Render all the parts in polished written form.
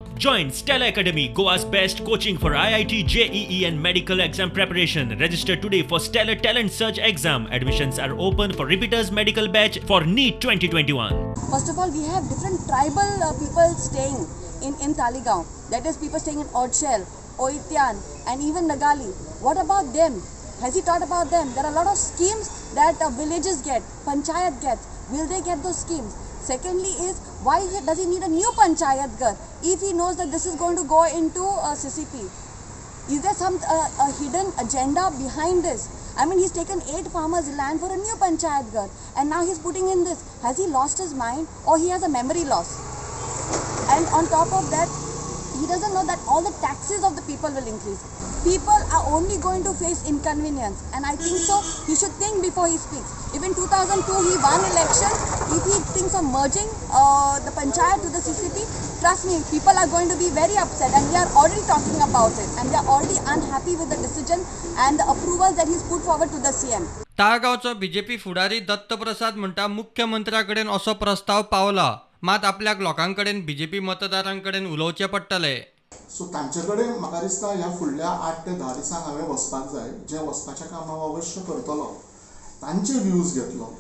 Join Stella Academy, Goa's best coaching for IIT, JEE and medical exam preparation. Register today for Stellar Talent Search exam. Admissions are open for repeaters medical batch for NEET 2021. First of all, we have different tribal people staying in Taleigao. That is, people staying in Odchel, Oitian and even Nagali. What about them? Has he thought about them? There are a lot of schemes that villages get, panchayat gets. Will they get those schemes? Secondly is, why does he need a new panchayat ghar if he knows that this is going to go into CCP? Is there some a hidden agenda behind this? I mean, he's taken 8 farmers' land for a new panchayat ghar and now he's putting in this. Has he lost his mind or he has a memory loss? And on top of that, he doesn't know that all the taxes of the people will increase. People are only going to face inconvenience, and I think so he should think before he speaks. If in 2002 he won election, if he thinks of merging the panchayat to the CCP, trust me, people are going to be very upset, and we are already talking about it, and we are already unhappy with the decision and the approvals that he's put forward to the CM. ताळगांवचो BJP फुडारी दत्तप्रसाद म्हणटा मुख्यमंत्र्या कडेन असो प्रस्ताव पावला, मात आपल्याक लोकांकडेन BJP मतदारांकडेन उलोवचें पडटलें. सो तांचे कडेन म्हाका दिसता ह्या फुडल्या 8 ते 10 दिसांक हांवें वचपाक जाय, जें वचपाचें काम हांव अवश्य करतलो, तांचे व्यूज घेतलो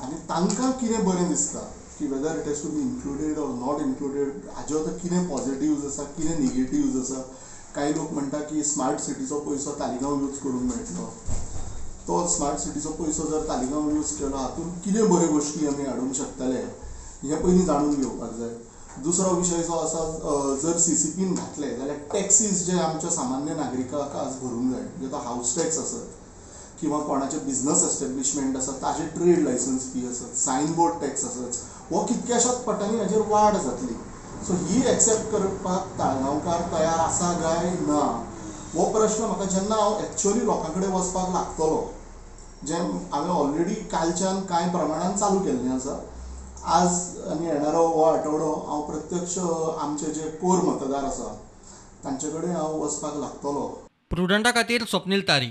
आनी तांकां कितें बरें दिसता की whether it has to be included or not included, हाजे आतां कितें पॉझिटिव्ज आसा, कितें निगेटिव्ज आसा. कांय लोक म्हणटा की स्मार्ट सिटीचो पयसो तालिगांव यूज करूंक मेळटलो, तो स्मार्ट सिटीचो पयसो जर तालिगांव यूज केलो हातूंत कितें बऱ्यो गोश्टी आमी हाडूंक शकतले हें पयलीं जाणून घेवपाक जाय. दुसरो विशय जो आसा, जर सीसीपीन घातले जाल्यार टॅक्सीज जे आमच्या सामान्य नागरिकांक आज भरूंक जाय, म्हणजे तो हावस टॅक्स आसत किंवा कोणाचे बिजनस एस्टेब्लिशमेंट आसत ताजे ट्रेड लायसन्स फी आसत, सायन बोर्ड टॅक्स आसत, हो कितक्याशाच पटांनी हाजेर वाड जातली. सो ही एक्सेप्ट करपाक ताळगांवकार तयार आसा काय ना हो प्रश्न म्हाका जेन्ना हांव एक्चुअली लोकां कडेन वचपाक लागतलो, जें हांवें ऑलरेडी कालच्यान कांय प्रमाणान चालू केल्लें आसा. आज आनी येणारो हो आठवडो हांव प्रत्यक्ष आमचे जे कोर मतदार आसा तांचे कडेन हांव वचपाक लागतलो. प्रुडंटा खातीर स्वप्नील तारी.